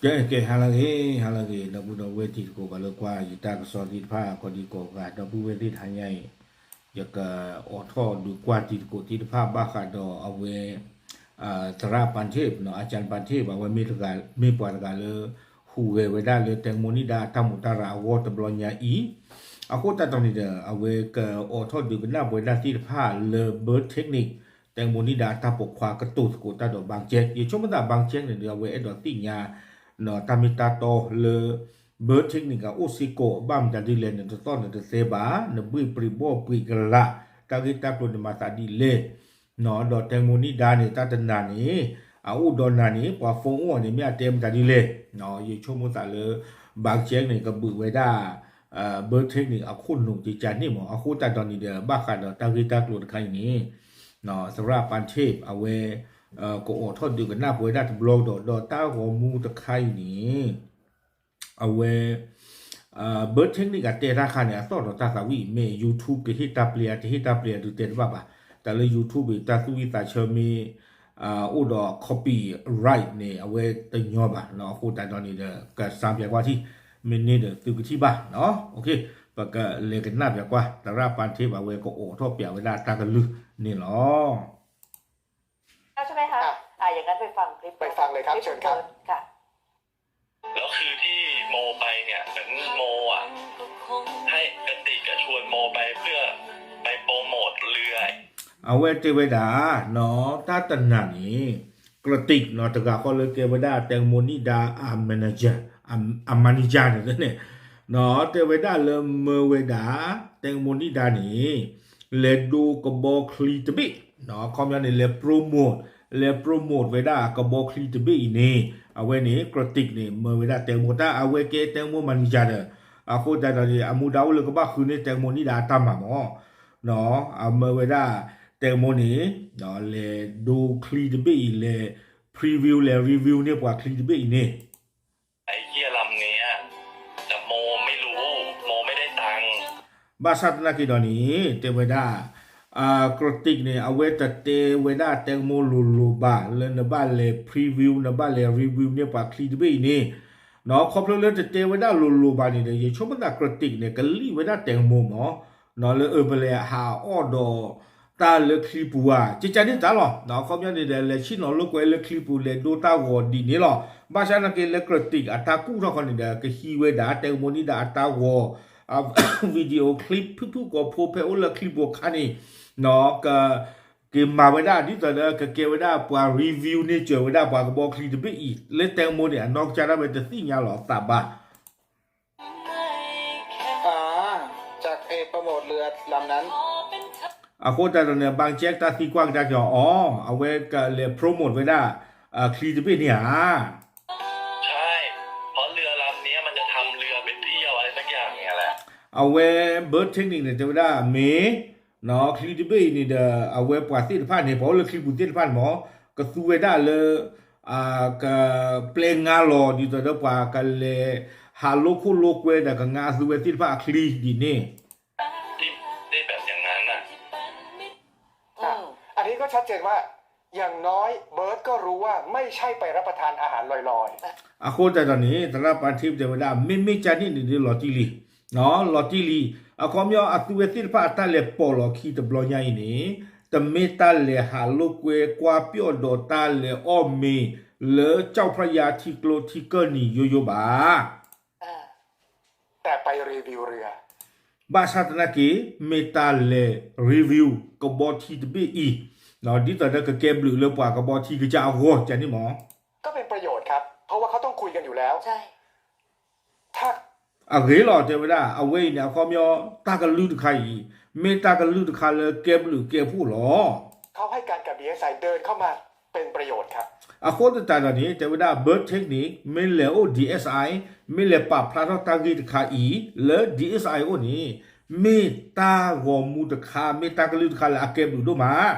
ကဲ ကဲ ဟါလၢအဂ့ၤ ဟါလၢအဂ့ၤ ဒီပုၢ်ဒီဝဲၢ်တံၤသကိး ပှၤလၢကွၢ်ယတၢ်ကစီၣ်သ့ၣ်တဖၣ် ကိးဒံကိးဂၤ ဒီပုၢ်ဝဲၢ်သ့ၣ်တဟါညါအံၤ ယကအိးထီၣ်ဒုးကွၢ်တံၤသကိးသ့ၣ်တဖၣ်ဘၣ်ဃးဒီးအဝဲ သရၣ်ပၢ်ထ့ၣ် အကၠၣ်ပၢ်ထ့ၣ် အဝဲမ့ၢ်တဂၤ မ့ၢ်ပှၤတဂၤလၢ ဟူးဂဲၤဝဲဒၣ်လၢ တဲမူနံဒၤ အတၢ်မူးတၢ်ရၤအဂီၢ်တဘျီညါအံၤ အဃိသတးဒီးန့ၣ်ဒီး အဝဲကအိးထီၣ်ဒုးကနၣ်ပဝဲဒၣ်သ့ၣ်တဖၣ်လၢ Bird Technique တဲမူနံဒၤအတၢ်ပိာ်ခွါကတိၤသကိးတၢ်ဒီး ဘၣ်ကၠဲ ယဆိကမိၣ်သး ဘၣ်ကၠဲန့ၣ်ဒီး အဝဲအဲၣ်ဒိးသ့ၣ်ညါ တၢ်မ့ၢ်တၢ်တီလၢ Bird Technique အအိၣ်စ့ၢ်ကီး ဘၣ်မတၤဒ်လဲၣ် နတသီၣ်နတသဲဘၣ် နဘှ့ၣ်ပြံးဘီၣ်ပြံးကလး တၢ်ဂ့ၢ်တၢ်ကျိၤနမၤသးဒ်လဲၣ် ဒီးတဲမူနံဒၤန့ၣ် တၢ်တနၤန့ၣ် အအိၣ်ဒီးနၤန့ၣ် ပှၤ phone အိၣ်အီၤန့ၣ် မ့ၢ်အတဲမတၤဒ်လဲၣ် ယဆိကမိၣ်သးလၢ ဘၣ်ကၠဲန့ၣ် ကဘုးဝဲဒၣ် Bird Technique အခိၣ်နူာ်ကကန့ၣ်မး အဃိသတးဒီးန့ၣ်ဒီး ဘၣ်ဃးဒီးတၢ်ဂ့ၢ်တၢ်ကျိၤတခါအံၤန့ၣ် သရၣ်ပၢ်ထ့ၣ် အဝဲ ကအိးထီၣ်ဒုးကနၣ်ပဝဲဒၣ်တဘျီကဒီး ဒီးတၢ်ဂီၤမူတခါအံၤန့ၣ် အဝဲ Bird Technique အတဲတၢ်ခါန့ၣ် အသီၣ်ဒီးတၢ်သးဝံၣ် မ့ၢ် YouTube ကဟ့ၣ်တၢ်ပျဲ တဟ့ၣ်တၢ်ပျဲ ဒုးတဲတဘၣ်ဘၣ်. တၢ်လၢ YouTube အံၤ တၢ်သူၣ်ဝံၣ်သးဆၢမ့ၢ် အိၣ်ဒီး copyright န့ၣ် အဝဲတညီဘၣ်. အဃိသတးဒီးန့ၣ်ဒီး ကစၢ်ပၠးကွၢ်ထံ မ့ၢ်န့ၢ်ဒီးသုကထံၣ်ဘၣ်. ပကလဲၤကနၣ်ပၠးကွၢ် သရၣ်ပၢ်ထ့ၣ် အဝဲကအိးထီၣ်ပၠးဝဲဒၣ်တၢ်ကလုၢ်န့ၣ်လီၤ. ใช่ไหมคะ อ่ะ อ่ะ อย่างนั้นไปฟังคลิป ไปฟังเลยครับ เชิญครับ ค่ะ แล้วคือที่โมไปเนี่ย เหมือนโมอ่ะ ให้กระติกอะชวนโมไปเพื่อไปโปรโมทเรือ အဝဲတဲဝဲဒၣ် တၢ်တနၤန့ၣ် ကရတံး တဂၤဃီလၢကဲဝဲဒၣ် တဲမူနံဒၤ အ manager အ manager န့ၣ်န့ၣ် တဲဝဲဒၣ်လၢမၢဝဲဒၣ် တဲမူနံဒၤန့ၣ် လဲၤဒိကဘီချံတဘ့ၣ် အခီပညီန့ၣ် လဲၤ promote လဲၤ promote ဝဲဒၣ်ကဘီချံတဘ့ၣ်အံၤန့ၣ် အဝဲန့ၣ် ကရတံးန့ၣ် မၢဝဲဒၣ်တဲမူ တၢ်အဝဲကဲတဲမူ manager ဒီး အဃိသတးဒီးန့ၣ် အမူဒါအိၣ်လၢကဘၣ်ဃုန့ၢ်တဲမူနံဒၤအတၢ်မၤမး အမၢဝဲဒၣ်တဲမူန့ၣ် လဲၤဒိချံတဘ့ၣ်အံၤ လဲၤ preview လဲၤ review န့ၢ်ပှၤချံတဘ့ၣ်အံၤန့ၣ် ไอ้เหี้ยลำเนี้ย แต่โมไม่รู้ โมไม่ได้ตังค์ ဘၣ်ဆၣ်သနာ်က့ဒီးန့ၣ် တဲဝဲဒၣ် ကရတံးန့ၣ် အဝဲတတဲဝဲဒၣ်တဲမူလိၤလိၤဘၣ် လၢနဘၣ်လဲၤ preview နဘၣ်လဲၤ review န့ၢ်ပှၤချံတဘ့ၣ်အံၤန့ၣ် ခီဖျိလၢတတဲဝဲဒၣ်လိၤလိၤဘၣ်န့ၣ်ဒီး ယဆိကမိၣ်သး ကရတံးန့ၣ် ကလံၣ်ဝဲဒၣ်တဲမူမး လၢအပလဲၤဟးအီၣ်ဒီးတၢ်လၢချံပူၤဧါ ကကန့ၣ်တၢ်လီၤ. အခီပညီန့ၣ်ဒီး လဲၤဆ့ၣ်နီၤလိာ်ကွဲလၢချံပူၤ လဲၤဒိတၢ်ဂီၤဒ်န့ၣ်လီၤ. ဘၣ်ဆၣ်သနာ်က့လၢကရတံးအတၢ်ကူၣ်ထီၣ်ခီန့ၣ်ဒီး ကဟံးဝဲဒၣ်တဲမူနံဒၤအတၢ်ဂီၤ video clip ဖုၣ်ဖုၣ်ကိာ်ဖိဖဲအိၣ်လၢချံပူၤအခါန့ၣ် က က့ၤမၤဝဲဒၣ်ဒ်သိးဒီး ကကဲဝဲဒၣ်ပှၤ review န့ၢ်စၢၤဝဲဒၣ်ပှၤကဘီချံတဘ့ၣ်အံၤ လၢတဲမူန့ၣ် အနီၢ်ကစၢ်ဒၣ်ဝဲတသ့ၣ်ညါလီၤအသးဘၣ် อ่า จากไอ้โปรโมทเรือลำนั้น အဃိသတးဒီးန့ၣ် ဘၣ်ကၠဲတၢ်သံကွၢ်ကဒါက့ၤအီၤ အဝဲကလဲၤ promote ဝဲဒၣ် ချံတဘ့ၣ်န့ၣ်ဧါ ใช่ เพราะเรือลำเนี้ยมันจะทำเรือไปเที่ยวอะไรสักอย่างเนี่ยแหละ အဝဲ Bird Technique န့ၣ် တဲဝဲဒၣ်မ့ၢ် ချံတဘ့ၣ်အံၤန့ၣ်ဒီး အဝဲပှၤသ့ၣ်တဖၣ်န့ၣ် ပှၤအိၣ်လၢချံပူၤသ့ၣ်တဖၣ်န့ၣ်မး ကသူဝဲဒၣ်လၢ ကပျဲငါလီၤ ဒ်သိးဒီးပှၤကလဲၤ ဟးလိာ်ခိၣ်လိာ်ကွဲဒီးကငါသူဝဲသ့ၣ်တဖၣ်အချံဒ်န့ၣ် ที่ ที่แบบอย่างนั้นน่ะ อ่ะ อันนี้ก็ชัดเจนว่า อย่างน้อยเบิร์ตก็รู้ว่าไม่ใช่ไปรับประทานอาหารลอยๆ အဃိသတးဒီးန့ၣ် သရၣ်ပၢ်ထ့ၣ်တဲဝဲဒၣ် မ့မ့ၢ်ကန့ၣ်န့ၣ်ဒီးလီၤတံၢ်လံ လီၤတံၢ်လံ အခီပညီအသူဝဲသ့ၣ်တဖၣ်အတၢ်လဲၤပိာ်လီၤခံတဘျီညါအံၤန့ၣ် တမ့ၢ်တၢ်လဲၤဟးလိာ်ကွဲကွၢ်ပၠီၣ်ဒီးတၢ်လဲၤအီၣ်မ့ၤ လၢကၠီၣ်ဖျါယါထံကျိထံကၢၢ်နံၤယိယိဘၣ် แต่ไปรีวิวเรือ ဘၣ်ဆၣ်သနာ်က့ မ့ၢ်တၢ်လဲၤ review ကဘီထံတဘ့ၣ်အံၤ ဒ်သိးဒီးကကဲဘျုးလၢပှၤကဘီထံကစၢ်အဂီၢ် ကန့ၣ်မး ก็เป็นประโยชน์ครับ เพราะว่าเขาต้องคุยกันอยู่แล้ว ใช่ ถ้า အဂ့ၤလီၤ တဲဝဲဒၣ် အဝဲအံၤန့ၣ် အခီပညီ တၢ်ကလုၢ်တခါအံၤ မ့ၢ်တၢ်ကလုၢ်တခါလၢကဲဘျုးကဲဖှိၣ်လီၤ เขาให้การกับ ดีเอสไอ เดินเข้ามาเป็นประโยชน์ครับ အဃိသတးဒီးန့ၣ် တဲဝဲဒၣ် Bird Technique မ့ၢ်လဲၤအိၣ် ဒီအ့စၣ်အိၣ် မ့ၢ်လဲၤပာ်ဖျါထီၣ်တၢ်ဂ့ၢ်တခါအံၤ လၢ ဒီအ့စၣ်အိၣ် အိၣ်န့ၣ် မ့ၢ်တၢ်ဂီၤမူတခါ မ့ၢ်တၢ်ကလုၢ်တခါလၢအကဲဘျုးဒိၣ်မး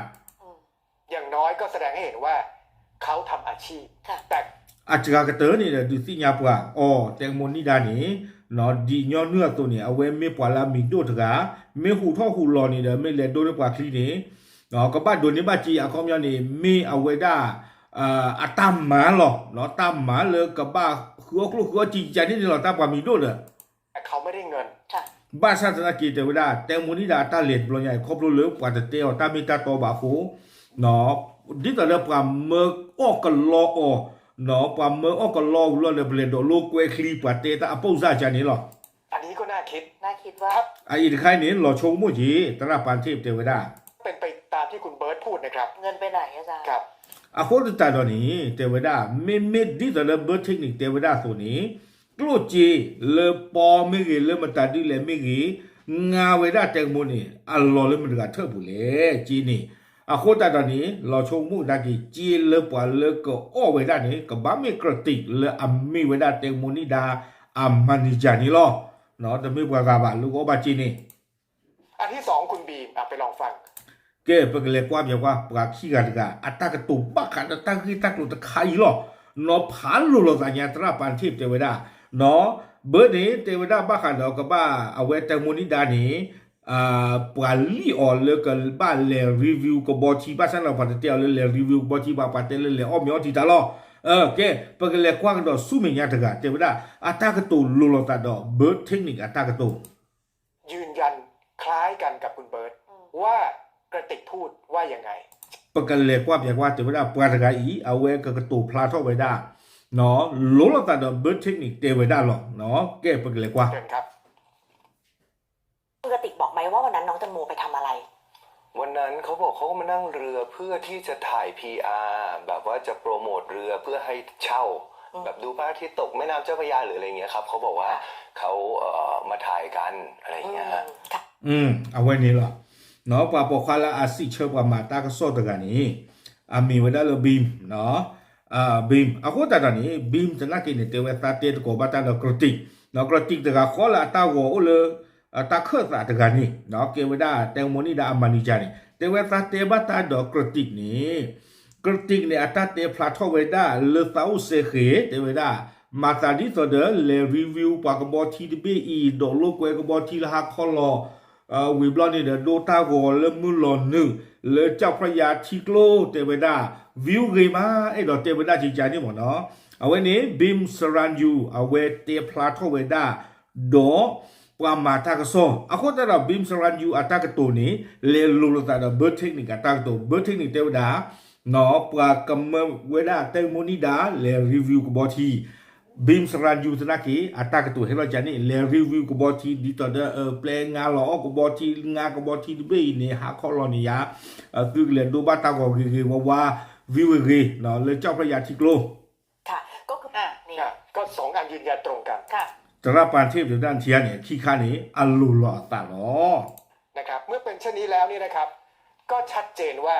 อย่างน้อยก็แสดงให้เห็นว่าเขาทำอาชีพ ค่ะ แต่ အစှၤကတၢၢ်န့ၣ်ဒီး ဒုးသ့ၣ်ညါပှၤအီၤ တဲမူနံဒၤန့ၣ် ဒ်ညီနုၢ်အသိးန့ၣ် အဝဲမ့ၢ်ပှၤလၢအမံၤဒိၣ်တဂၤ မ့ၢ်ဟူးထီၣ်ဟူးလီၤန့ၣ်ဒီး မ့ၢ်လဲၤဒိန့ၢ်ပှၤချံန့ၣ် ကဘၣ်ဒိးန့ၢ်ဘၣ်က့ အခီပညီန့ၣ် မ့ၢ်အဝဲဒၣ် အတၢ်မၤလီၤ, တၢ်မၤလၢကဘၣ်ဃုအီၣ်ကျိၣ်ဃုအီၣ်စ့ကန့ၣ်န့ၣ်လီၤ, တၢ်ပှၤမံၤဒိၣ်ဒီး ဘၣ်ဆၣ်သနာ်က့တဲဝဲဒၣ် တဲမိၣ်န့ၢ်ဒၣ်အတၢ်လဲၤတဘျီညါအံၤ ခီဖျိလၢပှၤတတဲအီၤတၢ်မ့ၢ်တၢ်တီဘၣ်အဃိ ဒ်သိးဒီးပှၤမၢအီၣ်ကလီအီၤ, ပှၤမၢအီၣ်ကလီအီၤဝံၤလီၤဒီး ပလဲၤဒိးလိာ်ကွဲချံပှၤတဲတၢ်အပိၢ်စၢ်ကန့ၣ်လီၤ. အအံၤတခါအံၤန့ၣ် လီၤဆိကမိၣ်က့ၤ သရၣ်ပၢ်ထ့ၣ်တဲဝဲဒၣ် အဃိသတးဒီးန့ၣ် တဲဝဲဒၣ် မ့မ့ၢ်ဒ်သိးလၢ Bird Technique တဲဝဲဒၣ်အသိးန့ၣ် ကျိၣ်စ့လၢပီမ့ၢ်ဂ့ၤ လၢမတၤဒ်လဲၣ်မ့ၢ်ဂ့ၤ ငါဝဲဒၣ်တဲကမိၣ်န့ၣ် အလီၤလၢမတၤတဂၤထၢၣ်ပူၤလဲၣ် စ့န့ၣ်. အဃိသတးဒီးန့ၣ် လီၤဆိကမိၣ်ကဒါက့ၤ စ့လၢပှၤလၢကအီၣ်ဝဲဒၣ်န့ၣ် ကဘၣ်မ့ၢ် critic လၢအမ့ၢ်ဝဲဒၣ်တဲကမိၣ်န့ၣ်ဒၣ် အ manager န့ၣ်လီၤ. တမ့ၢ်ပှၤဂၤဘၣ်လၢကအီၣ်ဘၣ်စ့န့ၣ် ကဲ ပကလဲၤကွၢ်ပကွၢ် ပှၤခံဂၤတဂၤ အတၢ်ကတိၤဘၣ်ဃးဒီးတၢ်ဂ့ၢ်တၢ်ကျိၤတခါအံၤလီၤ. နီၤဖးလိာ်လီၤသးညါ သရၣ်ပၢ်ထ့ၣ်တဲဝဲဒၣ် နီၤ Bird န့ၣ် တဲဝဲဒၣ်ဘၣ်ဃးဒီးကဘၣ်အဝဲတဲမိၣ်န့ၣ်ဒၣ်န့ၣ် ပှၤလံၣ်အီၤလၢကဘၣ်လဲၤ review ကဘီထံ ဘၣ်ဆၣ်န့ၣ် ပှၤတတဲအီၤလၢလဲၤ review ကဘီထံဘၣ် ပှၤတဲလၢလဲၤအီၣ်မ့ၤအီထံတၢ်လီၤ. ကဲ ပကလဲၤကွၢ်ကဒီးဆူမဲာ်ညါတဂၤ တဲဝဲဒၣ် အတၢ်ကတိၤလိာ်လီၤသးဒီး Bird Technique အတၢ်ကတိၤ ยืนยันคล้ายกันกับคุณเบิร์ต ว่ากระติกพูดว่ายังไง ပကလဲၤကွၢ်ပကွၢ် တဲဝဲဒၣ်ပှၤတဂၤအံၤ အဝဲကကတိၤဖျါထီၣ်ဝဲဒၣ် လိာ်လီၤသးဒီး Bird Technique တဲဝဲဒၣ်လီၤ. ကဲ ပကလဲၤကွၢ် คุณกติกบอกไหมว่าวันนั้นน้องแตงโมไปทำอะไร วันนั้นเขาบอกเขาก็มานั่งเรือเพื่อที่จะถ่าย พีอาร์ แบบว่าจะโปรโมทเรือเพื่อให้เช่า แบบดูพระอาทิตย์ตกแม่น้ำเจ้าพระยาหรืออะไรอย่างเงี้ยครับ เขาบอกว่าเขาเอ่อมาถ่ายกันอะไรอย่างเงี้ยฮะ အဝဲန့ၣ်လီၤ. နီၤ ပှၤပိာ်ခွါလၢအစံးဆၢပှၤမၤတၢ်ကစီၣ်တဂၤန့ၣ် အမံၤဝဲဒၣ်လၢ Beam နီၤ Beam အဃိသတးဒီးန့ၣ် Beam သနာ်က့န့ၣ် တဲဝဲသးတဲသကိးဘၣ်တၢ်ဒီး critic နီၤ critic တဂၤဃီလၢအတၢ်ဂီၤအိၣ်လၢ တၢ်ခၢၣ်သးတဂၤန့ၣ် ကဲဝဲဒၣ်တဲမိၣ်န့ၣ်ဒၣ်အ manager န့ၣ် တဲဝဲသးတဲဘၣ်တၢ်ဒီး critic န့ၣ် critic န့ၣ် အတၢ်တဲဖျါထီၣ်ဝဲဒၣ်လၢသးအိၣ်စဲဃဲၤ တဲဝဲဒၣ် မၤသးဒ်သိးဒီးလဲၤ review ပှၤကဘီထံတဘ့ၣ်အံၤ ဒိးလိာ်ကွဲကဘီထံလၢဟါခီလီၤ ဝံၤဘျီန့ၣ်ဒီး ဒိတၢ်ဂီၤလၢမုၢ်လီၤနုာ် လၢကၠီၣ်ဖြၣ်ယါထံကျိ တဲဝဲဒၣ် view ဂ့ၤမး အဲၣ်ဒိးတဲဝဲဒၣ်ကကန့ၣ်မ့ၢ်နီၤ. အဝဲန့ၣ် Beam Saranyu အဝဲတဲဖျါထီၣ်ဝဲဒၣ် ဒီးပှၤမၤတၢ်ကစီၣ် အဃိသတးဒီး Beam Saranyu အတၢ်ကတိၤန့ၣ် လဲၤလိာ်လိာ်သးဒီး Bird Technique အတၢ်ကတိၤ Bird Technique တဲဝဲဒၣ် ပှၤကမၢဝဲဒၣ်တဲမိၣ်န့ၣ်ဒၣ်လဲၤ review ကဘီထံ Beam Saranyu သနာ်က့ အတၢ်ကတိၤဟဲလီၤကန့ၣ် လဲၤ review ကဘီထံ ဒ်သိးဒီး ပျဲငါလီၤအီၣ်ကဘီထံ ငါကဘီထံတဘ့ၣ်အံၤန့ၣ် ဟါခီလီၤန့ၣ်ယါ သုကလဲၤဒိဘၣ်တၢ်ဂီၤဂ့ၤဂ့ၤဝါဝါ view ဂ့ၤဂ့ၤ လၢကၠီၣ်ဖြၣ်ယါထံကျိ ก็สองอันยืนยันตรงกัน သရၣ်ပၢ်ထ့ၣ်တဲဝဲဒၣ်ထံဂၤန့ၣ် အခံခါန့ၣ် အလိၤလီၤအသးလီၤ. นะครับ เมื่อเป็นเช่นนี้แล้วเนี่ยนะครับ ก็ชัดเจนว่า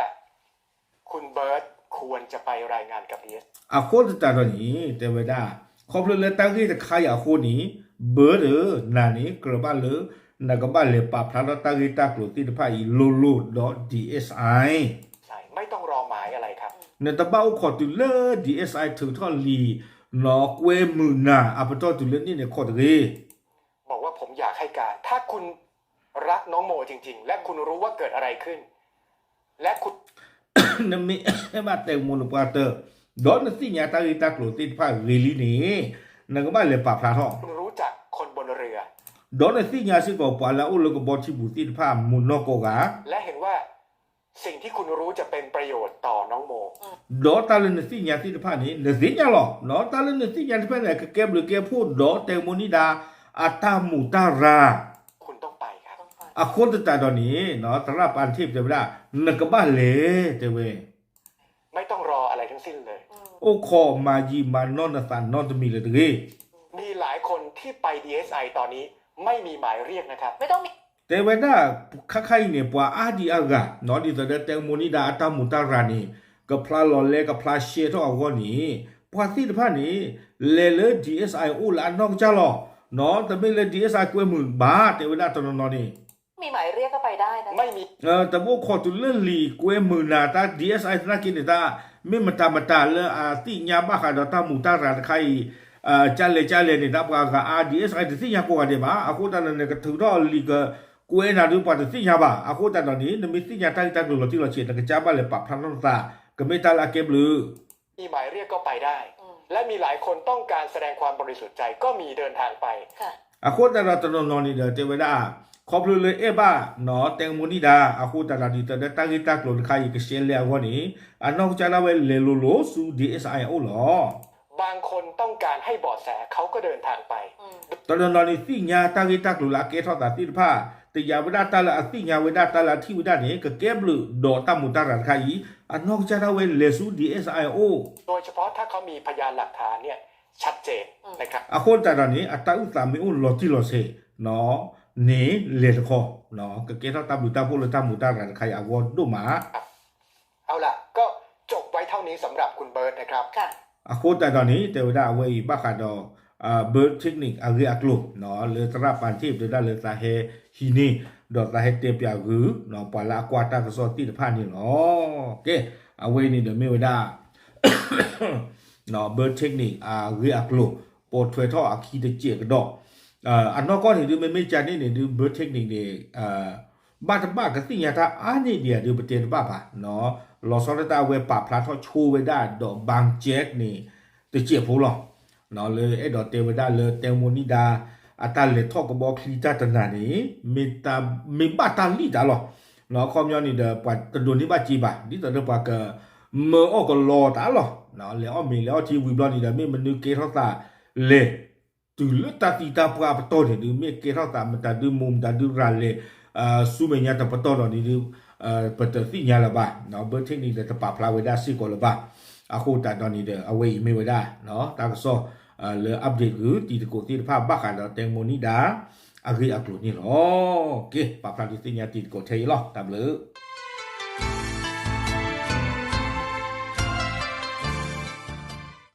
คุณเบิร์ตควรจะไปรายงานกับ ดีเอสไอ အဃိသတးဒီးန့ၣ် တဲဝဲဒၣ် ခီဖျိလၢတၢ်ဂ့ၢ်တခါအံၤအဃိန့ၣ် Bird ဧၢ နၤန့ၣ် ကြၢးဘၣ်လၢ နကဘၣ်လဲၤပာ်ဖျါထီၣ်တၢ်ဂ့ၢ်တၢ်ကျိၤသ့ၣ်တဖၣ်အံၤ လိၤလိၤဒီး ဒီအ့စ့ၣ် ไม่ต้องรอหมายอะไรครับ နတဘၣ်အိၣ်ခိးတုၤလၢ ဒီအ့စ့ၣ် ထုးထီၣ်လံာ် နီၤကွဲမုာ်နၤ အပတီၢ်တုၤလၢန့ၣ်န့ၣ်ခိးတဂ့ၤ บอกว่าผมอยากให้การ ถ้าคุณรักน้องโมจริงๆ และคุณรู้ว่าเกิดอะไรขึ้น และคุณ နမ့ၢ်အဲၣ်ဘၣ်တဲမိၣ်နပှၤတၢၢ် ဒီးနသ့ၣ်ညါတၢ်ဂ့ၢ်တၢ်ကျိၤသ့ၣ်တဖၣ်ဂ့ၤလံန့ၣ် နကဘၣ်လဲၤပာ်ဖျါထီၣ် รู้จักคนบนเรือ ဒီးနသ့ၣ်ညါစ့ၢ်ကီးပှၤလၢအအိၣ်လၢကဘီထံပူၤသ့ၣ်တဖၣ်မုၢ်နီၢ်ကိးဂၤ และเห็นว่าสิ่งที่คุณรู้จะเป็นประโยชน์ต่อน้องโม ဒီးတၢ်လၢနသ့ၣ်ညါသ့ၣ်တဖၣ်န့ၣ် နသ့ၣ်ညါလီၤ တၢ်လၢနသ့ၣ်ညါသ့ၣ်တဖၣ်န့ၣ် ကကဲဘျုးကဲဖှိၣ်ဒီးတဲမိၣ်န့ၣ်ဒၣ် အတၢ်မူးတၢ်ရၤ အဃိသတးဒီးန့ၣ် သရၣ်ပၢ်ထ့ၣ်တဲဝဲဒၣ် နကဘၣ်လဲၤတဲဝဲ ไม่ต้องรออะไรทั้งสิ้นเลย အိၣ်ခိးမၤယံာ်မၤနီၢ်နသးနီတမံၤလၢၤတဂ့ၤ มีหลายคนที่ไป ดีเอสไอ ตอนนี้ไม่มีหมายเรียกนะครับ ไม่ต้องมี တဲဝဲဒၣ် ခါခါအံၤန့ၣ် ပှၤအါဒံအါဂၤ နီၤဒ်သိးဒီးတဲမိၣ်န့ၣ်ဒၣ်အတၢ်မူးတၢ်ရၤန့ၣ် ကဖျါလီၤလဲ ကဖျါရှဲထီၣ်အဂီၢ်န့ၣ် ပှၤသ့ၣ်တဖၣ်န့ၣ် လဲၤလၢ ဒီအ့စ့ၣ် အိၣ်လၢအနီၢ်ကစၢ်လီၤ နီၤတမ့ၢ်လၢ ဒီအ့စ့ၣ် ကွဲမုာ်ဘၣ် တဲဝဲဒၣ်တနီၤနီၤန့ၣ် တဘၣ်အိၣ်ခိးတုၤလၢလံာ်ကွဲမုာ်နၤတၢ် ဒီအ့စ့ၣ် သနာ်က့န့ၣ်တၢ် မ့ၢ်မတၤမတၤလၢအသ့ၣ်ညါဘၣ်ဃးဒီးတၢ်မူးတၢ်ရၤတခါအံၤ ကလဲၣ်ကလဲၣ်န့ၣ် တၢ်ပှၤဂၤအါ ဒီအ့စ့ၣ် တသ့ၣ်ညါကိးဂၤဒဲးဘၣ် အဃိသတးဒီးန့ၣ် ကထုးထီၣ်လံာ်ကကွဲနၤဒုးပှၤတသ့ၣ်ညါဘၣ် အဃိသတးဒီးန့ၣ် နမ့ၢ်သ့ၣ်ညါတၢ်ဂ့ၢ်တၢ်ကျိၤလီၤတံၢ်လီၤဆဲး နကစၢ်ဘၣ်လဲၤပာ်ဖျါထီၣ်နသး ကမ့ၢ်တၢ်လၢအကဲဘျုး มีหมายเรียกก็ไปได้ และมีหลายคนต้องการแสดงความบริสุทธิ์ใจก็มีเดินทางไป အဃိသတးဒီးတနီၤနီၤန့ၣ်ဒီးတဲဝဲဒၣ် ခီဖျိလၢအဲၣ်ဘၣ် တၢ်မူနံဒၣ် အဃိသတးဒီးဒ်သိးဒီးတၢ်ဂ့ၢ်တၢ်ကျိၤတခါအံၤကရှဲလဲအဂီၢ်န့ၣ် အနီၢ်ကစၢ်ဒၣ်ဝဲလဲၤလိၤလိၤဆူ DSIO အိၣ်လီၤ บางคนต้องการให้เบาะแสเขาก็เดินทางไป တနီၤနီၤန့ၣ်သ့ၣ်ညါတၢ်ဂ့ၢ်တၢ်ကျိၤလၢအကဲထီၣ်သးသ့ၣ်တဖၣ် တယာ်ဝဲဒၣ်တၢ်လၢအသ့ၣ်ညါဝဲဒၣ်တၢ်လၢအထံၣ်ဝဲဒၣ်န့ၣ် ကကဲဘျုးဒီးတၢ်မူတၢ်ရၤတခါအံၤ အနီၢ်ကစၢ်ဒၣ်ဝဲလဲၤဆူ DSIO အိၣ် โดยเฉพาะถ้าเขามีพยานหลักฐานเนี่ยชัดเจนนะครับ အဃိသတးဒီးန့ၣ် အတၢ်အုၣ်သးမ့ၢ်အိၣ်လီၤတံၢ်လီၤဆဲး န့ၣ်လဲၤတခီ ကကဲထီၣ်တၢ်ဘျုးတၢ်ဖှိၣ်လၢတၢ်မူတၢ်ရၤတခါအံၤအဂီၢ်ဒိၣ်မး เอาล่ะ ก็จบไว้เท่านี้สำหรับคุณเบิร์ตนะครับ အဃိသတးဒီးန့ၣ် တဲဝဲဒၣ်အဝဲအံၤဘၣ်ဃးဒီး Bird Technique အဂ့ၢ်အကျိၤ လၢသရၣ်ပာ်ထ့ၣ်တဲဝဲဒၣ်လၢသးဟဲဟံးန့ၢ် ဒီးသးဟဲတဲပၠးဂုာ် ပှၤလၢအကွၢ်တၢ်ကစီၣ်သ့ၣ်တဖၣ်န့ၣ်လီၤ. ကဲ အဝဲအံၤန့ၣ်ဒီးမ့ၢ်ဝဲဒၣ် Bird Technique အဂ့ၢ်အကျိၤ ပိာ်ထွဲထီၣ်အခံတစဲးကဒီး အနီၢ်ကီၢ်န့ၣ်ဒုး မ့မ့ၢ်ကန့ၣ်န့ၣ်ဒုး Bird Technique န့ၣ် ဘၣ်တဘၣ်ကသ့ၣ်ညါတၢ်အါန့ၢ်ဒံးဧါဒုး ပတဲတဘၣ်ဘၣ် လီၤဆီဒၣ်တၢ်အဝဲပာ်ဖျါထီၣ်ဆိဝဲဒၣ်ဒီး Bang Jack န့ၣ် တစဲးဖိလီၤ လၢအဲၣ်ဒိးတဲဝဲဒၣ်လၢ တဲမိၢ်နံၣ်ဒါ အတၢ်လဲၤထီၣ်ကဘီချံတၢ်တနၤန့ၣ် မ့ၢ်ဘၣ်တၢ်လံၣ်တၢ်လီၤ အခီပညီန့ၣ်ဒီး ပှၤတဒိးန့ၢ်ဘၣ်စ့ဘၣ် ဒ်သိးဒီးပှၤကမၢအီၣ်ကလီတၢ်လီၤ လဲၤအီၣ်မ့ၤလဲၤအီၣ်ထံဝံၤဘျီန့ၣ်ဒီး မ့ၢ်မနုၤကဲထီၣ်သးလဲၤ တုၤလၢတၢ်သံတၢ်ပှၢ်ပတီၢ်န့ၣ်ဒုး မ့ၢ်ကဲထီၣ်သးမတၤဒုးမူမတၤဒုးရၤလဲၤ ဆူမဲာ်ညါတပတီၢ်ဒီးန့ၣ်ဒုး ပတသ့ၣ်ညါလၢၤဘၣ် Bird Technique န့ၣ်ဒီးတပာ်ဖျါဝဲဒၣ်စ့ၢ်ကီးလၢၤဘၣ် အဃိသတးဒီးန့ၣ်ဒီး အဝဲအံၤမ့ၢ်ဝဲဒၣ် တၢ်ကစီၣ် လၢ update ဂုာ်တံၤသကိးသ့ၣ်တဖၣ်ဘၣ်ဃးဒီး တဲမိၢ်နံၣ်ဒါ အဂ့ၢ်အကျိၤန့ၣ်လီၤ. ကဲ ပာ်ဖျါဒုးသ့ၣ်ညါတံၤသကိးထဲအံၤလီၤ တၢ်ဘျုး